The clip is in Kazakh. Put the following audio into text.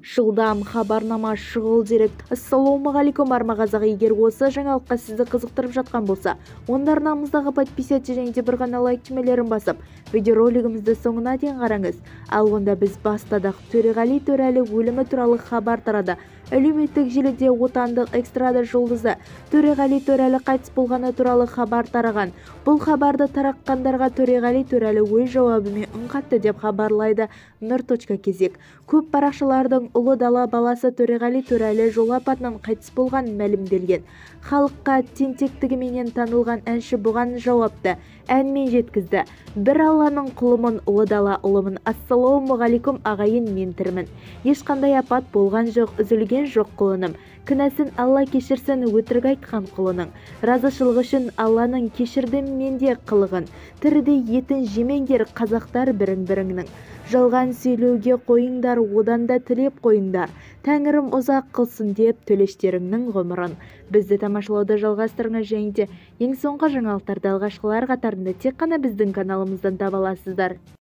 Жылдам хабарнама, шұғыл дерек. Ассалаумағалейкум, арма қазақ! Егер осы жаңалыққа сізді қызықтырып жатқан болса, онда арнамыздағы подписаться және де бір ғана лайк түймелерін басып, видеоролигімізді соңына дейін қараңыз. Ал онда біз бастадық. Төреғали Төрәлі өлімі туралы хабар тарады. Әлеуметтік желіде отандық эстрада жұлдызы Төреғали Төрәлі қайтыс болғаны туралы хабар тараған. Бұл хабарды таратқандарға Төреғали Төрәлі өз жауабымен үн қатты деп хабарлайды Нұр.Кезек. Көп парақшалардың ұлы дала баласы Төреғали Төрәлі жол апатынан қайтыс болғанын мәлімделген. Халыққа тентектігіменен танылған әнші бұған жауапты әнмен жеткізді. Бір Алланың құлымын, ұлы дала ұлымын, ассалаумағалейкум ағайын, мен тірімін. Ешқандай апат болған жоқ, үзілген жоқ құлыным. Кінәсін Алла кешірсін өтірік айтқан құлының. Разышылығы үшін Алланың кешірдім мен де қылығын. Тірідей етін жемеңдер қазақтар бірің-біріңнің. Жалған сөйлеуге қойыңдар, одан да тілеп қойыңдар. Тәңірім ұзақ қылсын деп төлештеріңнің ғұмырын. Бізді тамашалауды жалғастырыңыз және де ең соңғы жаңалықтарды алғашқылар қатарында тек қана біздің каналымыздан таба аласыздар.